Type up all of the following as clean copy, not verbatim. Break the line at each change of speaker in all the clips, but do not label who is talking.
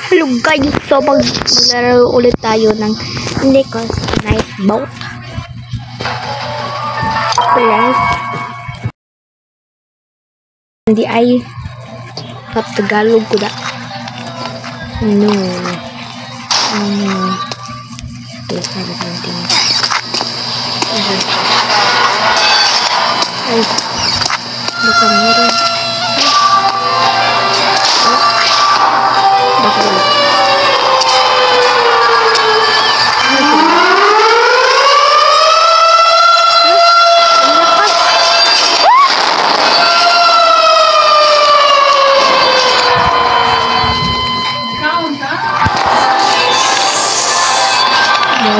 Hello guys, so maglalaro ulit tayo ng Nicholas Night Boat. Plus, hindi ay Pap Tagalog ko da. No. No. Okay, sabi ko natin. Okay. Ay. Baka meron. Ay. Baka wala. Ang lakas.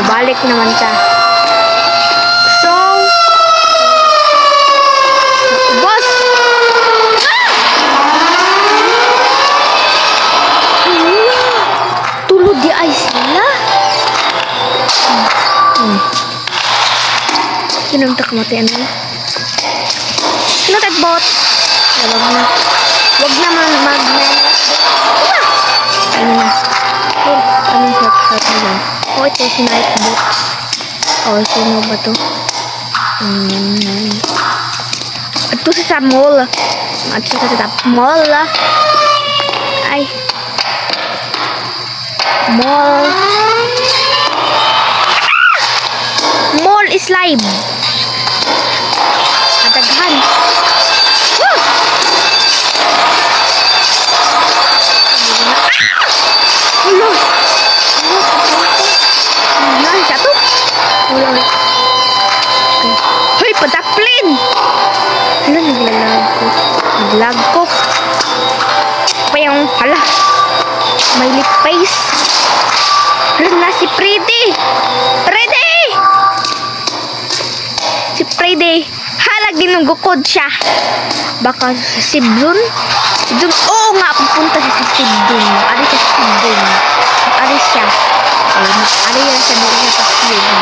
Balik naman ta. So, boss! Ah! Tulog di ay sila. Kinunta ka mati ano? Kinunta bots. Wag na. Wag na mag Ayun na. Anong help help na yan? Oh, ito si Night Box. Oh, sino ba to? Ito si Samuel. Ito si Samuel. Ay. Mall. Mall is live. Kadaghan. Ah! Hala. Hala. Siya to. Wala. Okay. Hoy, padaplin! Hala, naglalag ko. Naglag ko. Payong, hala. May lip face. Hala na si Freddy! Freddy! Si Freddy. Hala, ginugukod siya. Baka sa Sibdun? Sibdun? Oo nga, pupunta siya sa Sibdun. Ari siya sa Sibdun. Ari siya. Ari yan siya doon sa Sibdun.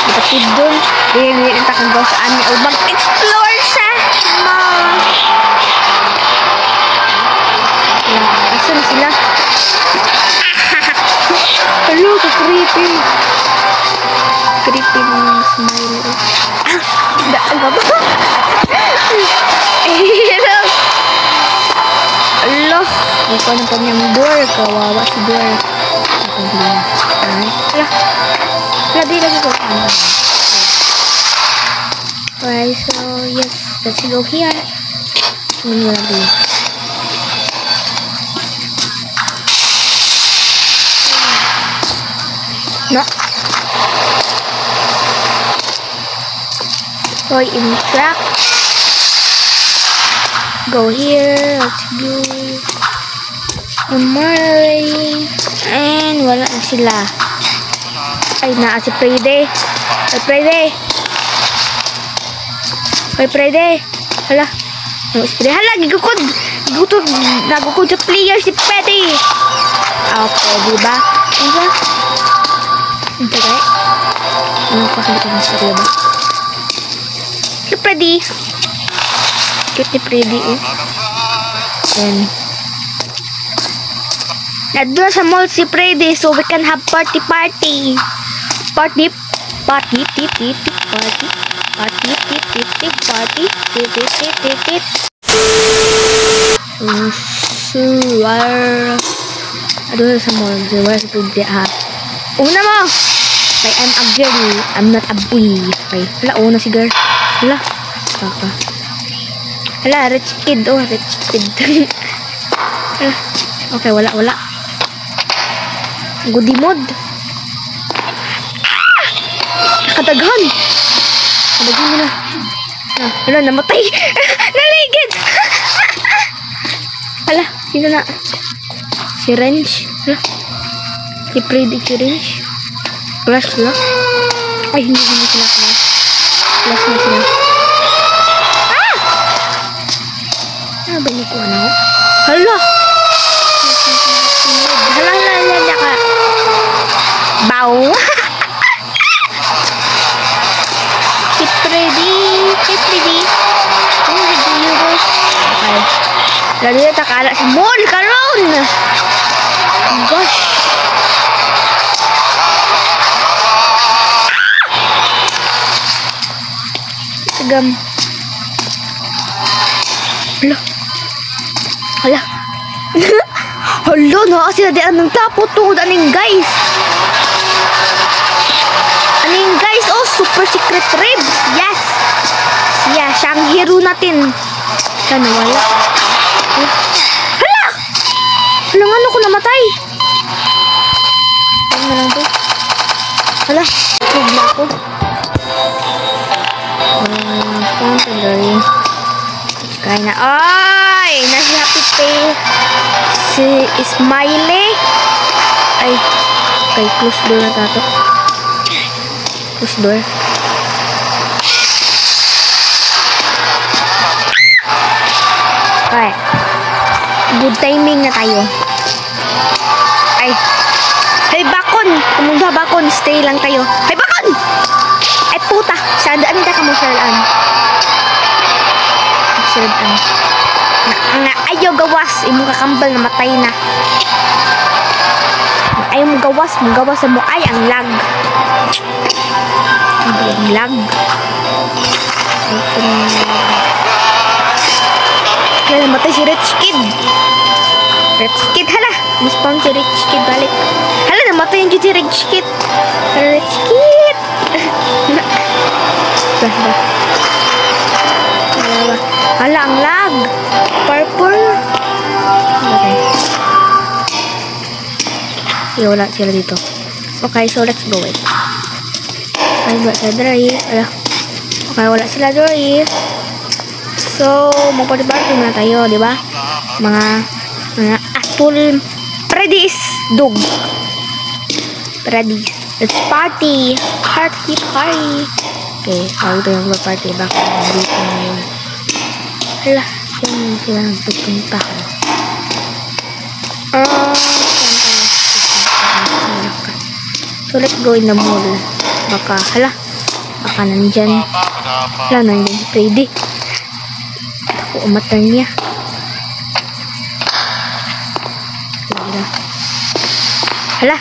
Kapatid doon, hindi takang saan niya o mag-explore siya. Ma. Asan sila? Hello, ka-creepy. Creepy na yung smile. Ah, daan ba ba? Hello. Alo, ikaw ng kanyang door. Kawawa si door. Ay, hala. Hala, di lagi ko. Alright, so yes, let's go here. Ano na ba? No. Toy in track. Go here. Let's go. Umay. And wala na sila. Ay, naa si Freddy. Ay, Freddy. Ay, Freddy. Hala. Ano si Freddy? Hala, gigukod. Gigukod. Nagukod sa player si Freddy. Ah, okay, diba? Ano siya? Ano siya? Ano kasi ba sa ba? Si Freddy. Cute ni Freddy, eh. And nandun sa mall si Freddy, so we can have party party. Party, party, tit, tit, party, party, tit, tit, tit, party, tit, tit, tit, tit, tit. Suwar. Aduh, sa mall. Suwar sa Freddy, ha. Una mo! Ay, I'm a girl. I'm not a boy. Okay. Hala, una si girl. Hala. Baka. Hala, rich kid. Oh, rich kid. Hala. Okay, wala, wala. Goodie mod. Ah! Nakadaghan. Nakadaghan nila. Ah, hala, namatay. Naligid. Hala, sino na? Si Wrench. Hala. Si Freddy, si Wrench. Clash sila. Ay, hindi sila clash. Clash na sila. Ah! Ano ba ni ko ano? Hala! Hala, hala, hala, hala. Bow! Si Freddy! Hey, Freddy! Ano you guys? Okay. Lalo na takala sa mall karon! Hala. Hala. Hala, naa sila di anong tapo tungod aning guys. Aning guys, oh, super secret ribs. Yes. Siya, siya ang hero natin. Hala, nawala. Hala. Hala! Hala, ngano ko namatay? Ano na lang to? Hala, tug na ako. Tuloy. Kaya na. Ay! Nasi Happy Face. Si Smiley. Ay. Okay, close door na tato. Close door. Okay. Good timing na tayo. Ay. Hey, bakon! Kumunda, bakon. Stay lang tayo. Hey, bakon! Ay, puta. Saan daan ka mo, Sherlan? Sherlan. Nga, ayaw gawas. Imong kakambal na matay na. Ayaw mo gawas. Mo gawas mo. Ay, ang lag. Ang lag. Kaya namatay si Rich Kid. Rich Kid, hala. Mas-spawn si Rich Kid balik. Hala, namatay yung si Rich Kid. Rich Kid. Bah, bah. Hala, bah. Hala, ang lag. Purple. Okay. Okay, wala sila dito. Okay, so let's go it. Ay, wala sila dali. Hala. Okay, wala sila dali. So, magparty-party muna tayo, di ba? Mga atul Freddy's dog. Freddy's. Let's party. Party, party. Okay, ako ito yung party. Baka dito ngayon. Hala, saan sila nagpupunta? Ah, saan tayo? So, let's go in the mall. Baka, hala. Baka nandyan. Hala, nandyan si Freddy. Ako, umatay niya. Hala. Hala.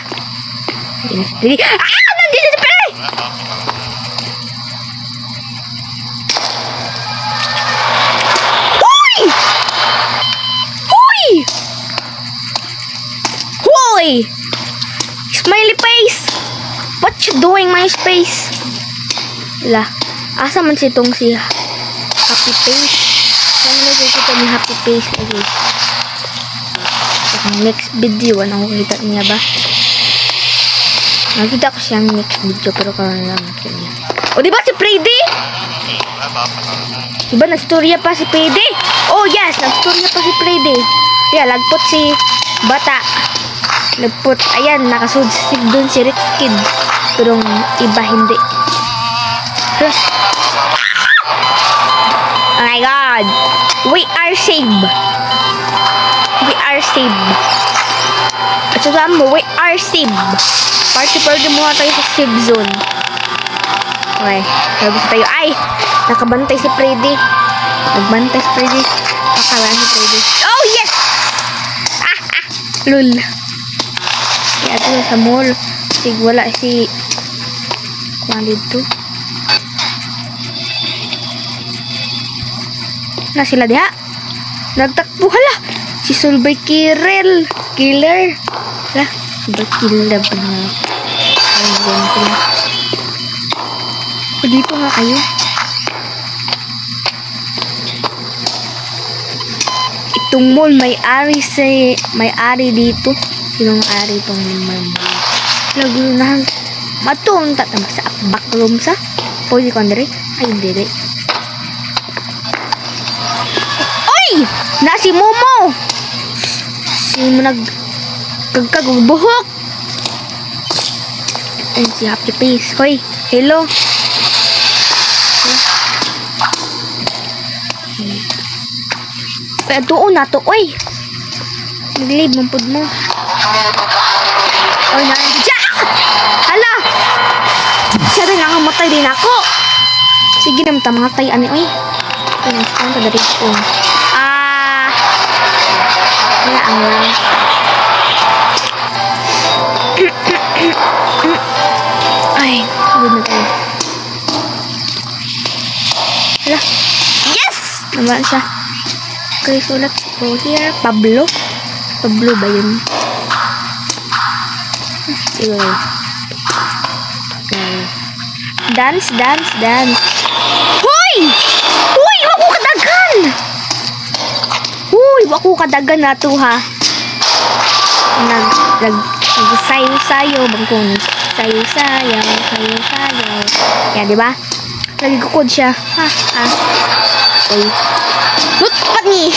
Nandyan si Freddy. Ah! Nandyan si Freddy! Hoy! Hoy! Hoy! Smiley face! What you doing, my space? Hala. Asa man si itong si Happy Face? Saan mo nakikita ni Happy Face lagi? Sa next video, ano nakikita niya ba? Nakita ko siyang next video, pero karon lang nakita niya. O, diba si Freddy? Diba nagstorya pa si Freddy? Oh yes, nagstorya pa si Freddy. Yeah, lagpot si bata. Lagpot, ayan, nakasud dun si Rich Kid. Pero iba hindi. Hala. Oh my God. We are saved. We are saved. At sa mo, we are saved. Party-party muna tayo sa safe zone. Okay. Labas tayo. Ay! Nakabantay si Freddy. Nagbantay si Freddy. Nakabantay si Freddy. Oh, yes! Ah, ah! Lul. Kaya ito sa mall. Sig, wala si... Kuha dito. Na sila diha. Nagtakbo, hala. Si Sulbay Kirel. Killer. Hala. Sulbay Killer ba na? Ayun sila. O, dito nga kayo. Itong mall, may ari si... May ari dito. Sinong ari itong mall? Lagunahan. Matong tatama sa backroom sa. Pwede ko, Andre? Ay, hindi. Oy! Na si Momo! Sino nag... Kagkagbuhok! Ay, si Happy Face. Hoy! Hello! Pero doon na to. Oy! Nag-leave mong pud mo. Oy, nandito siya! Hala! Siya rin ang matay din ako! Sige na, matamatay. Ani, oy! Ay, nag-spawn ka na rito. Ah! Wala ang lang. Ay, good na tayo. Naman siya. Okay, so let's go here. Pablo? Pablo ba yun? Ayun. Okay. Dance, dance, dance. Hoy! Hoy! Wako kadagan! Huy! Wako kadagan na to ha. Nag, nag, nag, sayo-sayo, bangkon. Sayo-sayo, sayo-sayo. Yan, di ba? Lagi kukod siya. Ha, ha. Uy. Hut, ni!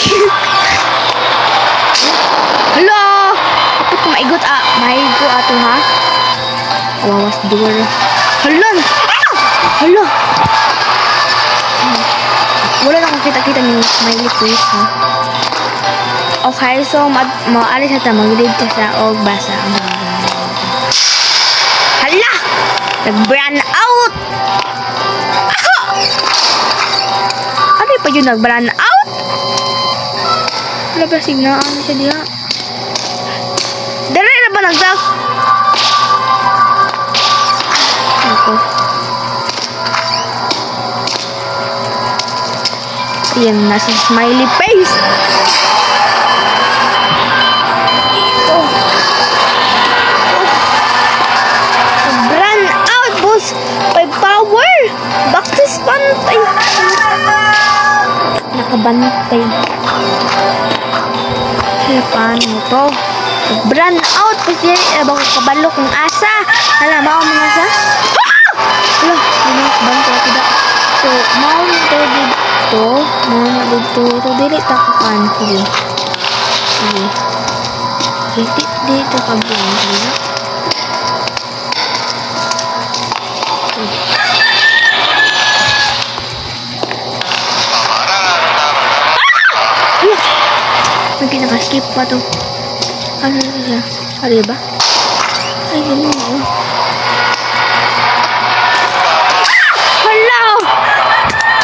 Hala! Kapit ko maigot ah. Maigo ato ha. Kawawas door. Hala! Ah! Hala! Wala na akong kita-kita ni smiley face ha. Okay, so maalis na ta mag-read ta sa og basa. Hala! Nag-brand out! Ah! Ano pa yun nag-brand out? Wala ba signaan siya diha? Dere na ba nagdak? Ako. Ayan, nasa smiley face. Oh. Oh. Brand out, boss. By power. Back to spantay. Nakabantay. Kaya paano to? Brand out. Kasi abang kabalo kung asa. Hala, mao mo nasa? Ah! Hala, bantay ako da. So, mao na to dito. Mao na dito. So, dili ta kakan. Sige. Sige. Dili, dili ta kabuang. Sige. Ah! Hala! Naka-skip pa to. Ano na siya? Ano ba? Ay, ganun ako. Hala!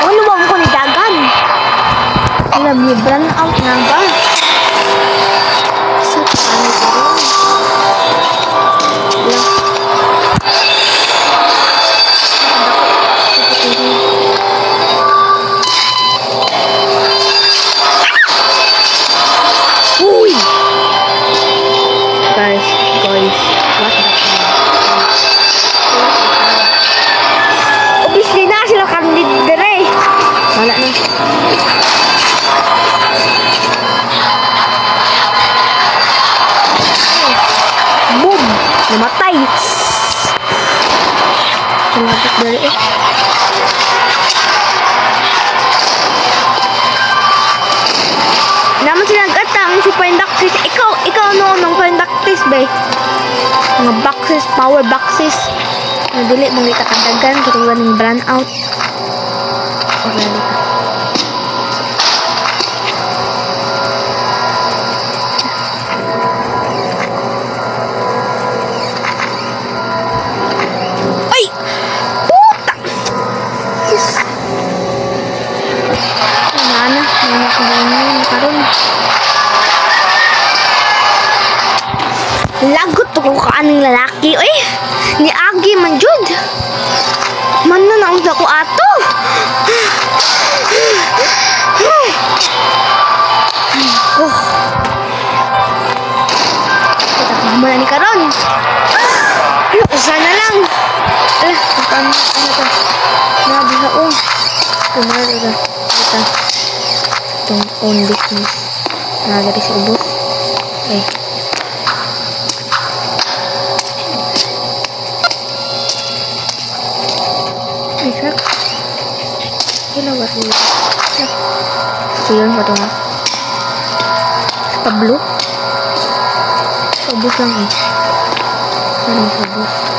Ano ba ako ni Dagan? Alam niyo, brand out na ba? So, ano ko rin? Hala. Uy! Guys, what the hell? Obviously na sila kami dire. Wala na. Boom! Namatay! Salamat dire eh. Naman sila nag-atang si Pinductis. Ikaw noon ng Pinductis ba? Mga boxes, power boxes. Nadili mong kita kadagan, katulad ng brand out. Okay, dito. Ay! Puta! Diyos! Nana, nana ko karon. Lagot to ko kaaning lalaki. Uy! Ni Agi man jud. Man na naong ko ato. Oh. Kita ko man ni karon. Usa na lang. Ano to? Nabi sa oh. Kumara ka. Kita. Itong own business. Nagari sa ubos. Eh. Ay, fuck. Hello, what is it? So, yun ko ito nga. Sa Pablo? Sa ubos lang eh. Ano sa ubos?